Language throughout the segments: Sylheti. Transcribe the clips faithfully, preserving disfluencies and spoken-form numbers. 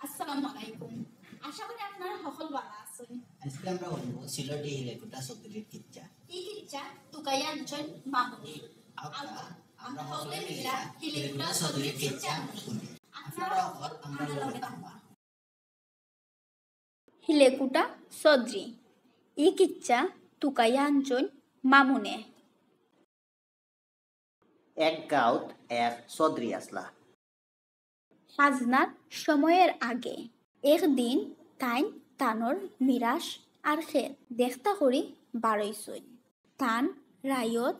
আসসালামু আলাইকুম। আশা করি আপনারা সকল ভালা আছইন। আজকে আমরা হুনমু সিলটি হিলেকুটা চৌধুরীর কিচ্ছা। ই কিচ্ছা তুকাইয়া আনছইন মামুনে। আউক্কা, আমরা সকলে মিলিয়া হিলেকুটা চৌধুরীর কিচ্ছা হুনি। আপনারা সকল আমরার লগে থাকবা। হিলেকুটা চৌধুরী। ই কিচ্ছা তুকাইয়া আনছইন মামুনে। এক গাঁওত এক চৌধুরী আছলা। হাজনার সময়র আগে একদিন তাইন তানর মিরাশ আর খেত দেখতা করি বারইছইন। তান রায়ত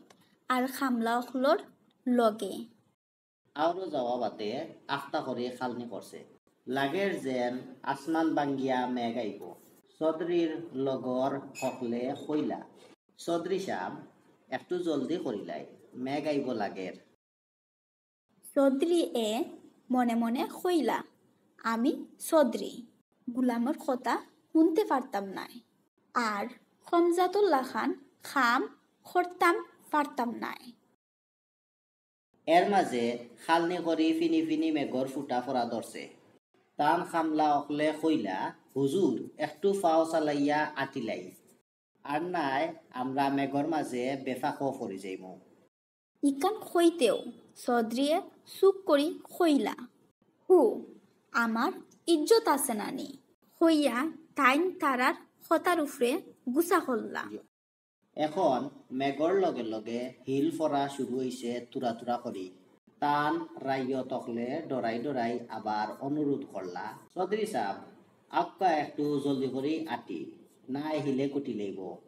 আর কামলা অকলর লগে। আওরো যাওয়া বাদে আখতা করি খালনি করছে। লাগের যেন আসমান ভাঙ্গিয়া মেঘ আইবো। চৌধুরীর লগর হকলে কইলা, "চৌধুরী সাব, একটু জলদি করিলাই, মেঘ আইবো লাগের।" চৌধুরীয়ে মনে মনে কইলা, "আমি চৌধুরী, গুলামর কথা হুনতে পারতাম নায়, আর কমজাতর লাখান কাম করতাম পারতাম নায়।" এর মাঝে খালনি করি ফিনি ফিনি মেঘর ফুটা ফরা ধরছে। তান কামলা অকলে কইলা, "হুজুর, একটু ফাও চালাইয়া আটিলাই, আর নায় আমরা মেঘর মাঝে বেফাকো ফরি যাইমু।" ইখান কইতেউ চৌধুরীয়ে চুপ করি কইলা, "হু, আমার ইজ্জত আছে নানি?" কইয়া তাইন তারার কথার উপরে গুসা করলা। এখন মেঘর লগে লগে হিল ফরা শুরু অইছে তুরা তুরা করি। তান রাইয়ত অকলে ডরাই ডরাই আবার অনুরোধ করলা, "চৌধুরী সাব, আউক্কা একটু জলদি করি আটি, নায় হিলে কুটি লইবো।"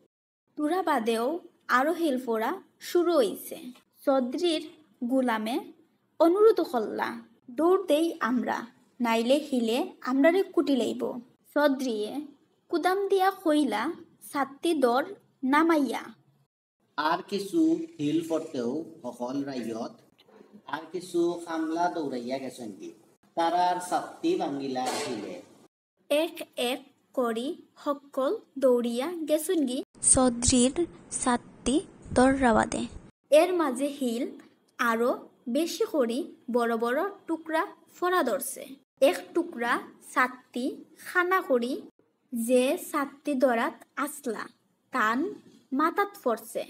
তুরা বাদেউ আরো হিল ফরা শুরু অইছে। চৌধুরীর গুলামে অনুরোধ করলা, "দৌড় দেই আমরা, নাইলে হিলে আমরারে কুটি লইবো।" চৌধুরীয়ে কুদাম দিয়া কইলা, "ছাত্তি দর নামাইয়া।" আর কিছু হিল ফরতেউ হকল রাইয়ত, আর কিছু কামলা দৌড়াইয়া গেছইনগি। তারার ছাত্তি ভাঙ্গিলা হিলে। এক এক করি হকল দৌড়িয়া গেছইনগি। চৌধুরীর ছাত্তি দররা বাদে। এর মাঝে হিল আরো বেশি করি বড় বড় টুকরা ফরা ধরছে। এক টুকরা ছাত্তি খানা করি যে ছাত্তি দরাত আছলা, তান মাথাত ফরছে।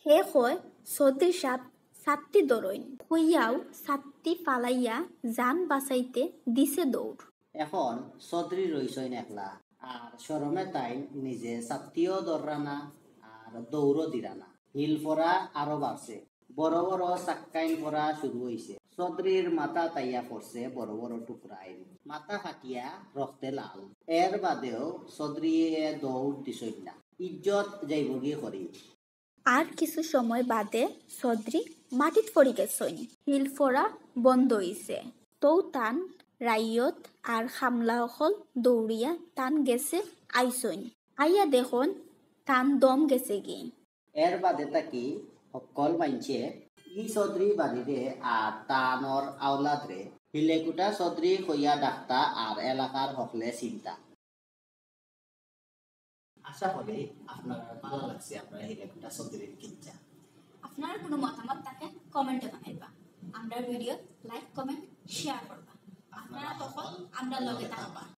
হে কয়, "চৌধুরী সাব, ছাত্তি ধরইন।" কইয়াউ ছাত্তি ফালাইয়া জান বাঁচাইতে দিছে দৌড়। এখন চৌধুরী রইছইন একলা, আর শরমে তাইন নিজে ছাত্তিও ধররা না, আর দৌড়ও দিরা না। হিল ফরা আরো বাড়ছে, বড় বড় চাক্কাইন ফরা শুরু অইছে। চৌধুরীর মাথাত আইয়া ফরছে বড় বড় টুকরাইন, মাথা ফাটিয়া রক্তে লাল। এর বাদেও চৌধুরীয়ে দৌড় দিছইন না, ইজ্জত যাইবগি করি। আর কিছু সময় বাদে চৌধুরী মাটিত ফড়ি গেছইন। হিল ফরা বন্ধ অইছে। তৌ তান রাইয়ত আর কামলা অকল দৌড়িয়া তান গেছে আইছইন। আইয়া দেখইন তান দম গেছেগি। এর বাদে থাকি হকল মাইনষে ই চৌধুরী বাড়িরে আর তানর আওলাদরে হিলেকুটা চৌধুরী কইয়া ডাকতা আর এলাকার হকলে চিনতা। আশা করি আপনারার ভালা লাগছে আমরার হিলেকুটা চৌধুরীর কিচ্ছা। আপনারার কুনু মতামত থাকলে comment-এ জানাইবা। আমরার video like, comment, share করবা। আপনারা হকল আমরার লগে থাকবা।